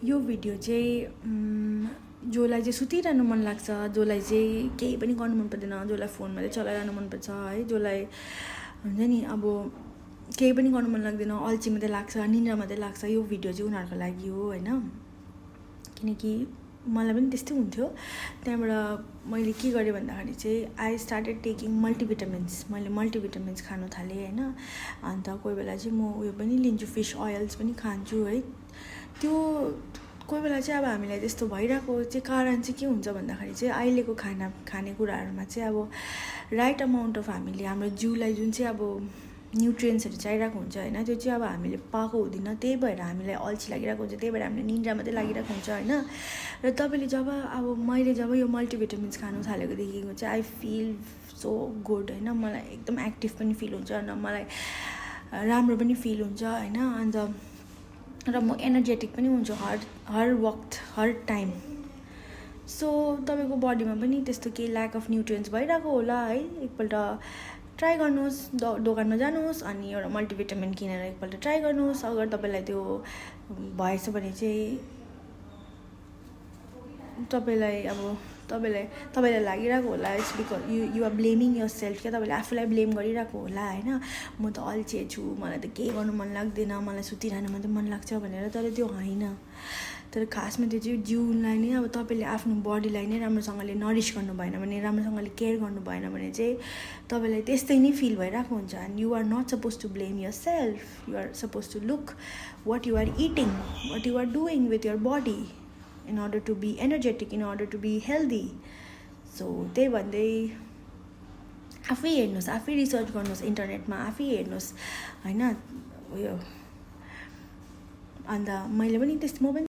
यो भिडियो चाहिँ जसलाई चाहिँ सुतिरहनु मन लाग्छ, जसलाई चाहिँ केही पनि गर्नु मन पर्दैन, जसलाई फोन मात्रै चलाइरहनु मनपर्छ है, जसलाई हुन्छ नि अब केही पनि गर्नु मन लाग्दैन, अल्छी मात्रै लाग्छ, निन्द्रा मात्रै लाग्छ, यो भिडियो चाहिँ उनीहरूको लागि हो होइन। किनकि मलाई पनि त्यस्तै हुन्थ्यो। त्यहाँबाट मैले के गरेँ भन्दाखेरि चाहिँ आई स्टार्टेड टेकिङ मल्टिभिटामिन्स। मैले मल्टिभिटामिन्स खानु थालेँ होइन। अन्त कोही बेला चाहिँ म उयो पनि लिन्छु, फिस ओइल्स पनि खान्छु है। त्यो कोही बेला चाहिँ अब हामीलाई त्यस्तो भइरहेको चाहिँ कारण चाहिँ के हुन्छ भन्दाखेरि चाहिँ अहिलेको खानेकुराहरूमा चाहिँ अब राइट अमाउन्ट अफ हामीले हाम्रो जिउलाई जुन चाहिँ अब न्युट्रियन्ट्सहरू चाहिरहेको हुन्छ होइन, त्यो चाहिँ अब हामीले पाएको हुँदैन। त्यही भएर हामीलाई अल्छी लागिरहेको हुन्छ, त्यही भएर हामीले निन्द्रा मात्रै लागिरहेको हुन्छ होइन। र तपाईँले जब अब मैले जब यो मल्टिभिटामिन्स खानु थालेकोदेखिको चाहिँ आई फिल सो गुड होइन। मलाई एकदम एक्टिभ पनि फिल हुन्छ र मलाई राम्रो पनि फिल हुन्छ होइन। अन्त र म एनर्जेटिक पनि हुन्छु हर वक्त हर टाइम। सो तपाईँको बडीमा पनि त्यस्तो केही ल्याक अफ न्युट्रियन्ट्स भइरहेको होला है। एकपल्ट ट्राई गर्नुहोस्, दोकानमा जानुहोस् अनि एउटा मल्टिभिटामिन किनेर एकपल्ट ट्राई गर्नुहोस्। अगर तपाईँलाई त्यो भएछ भने चाहिँ तपाईँलाई लागिरहेको होला it's because you are blaming yourself. क्या तपाईँले आफूलाई ब्लेम गरिरहेको होला होइन। म त अल्छे छु, मलाई त केही गर्नु मन लाग्दैन, मलाई सुतिरहनु मात्रै मन लाग्छ भनेर। तर त्यो होइन। तर खासमा त्यो चाहिँ जिउलाई नै अब तपाईँले आफ्नो बडीलाई नै राम्रोसँगले नरिस गर्नु भएन भने, राम्रोसँगले केयर गर्नु भएन भने चाहिँ तपाईँलाई त्यस्तै नै फिल भइरहेको हुन्छ। And you are not suppose to blame yourself, you are suppose to look what you are eating, what you are doing with your body in order to be energetic, in order to be healthy. So त्यही भन्दै आफै हेर्नुहोस्, आफै research गर्नुहोस्, इन्टरनेटमा आफै हेर्नुहोस् होइन उयो। अन्त मैले पनि म पनि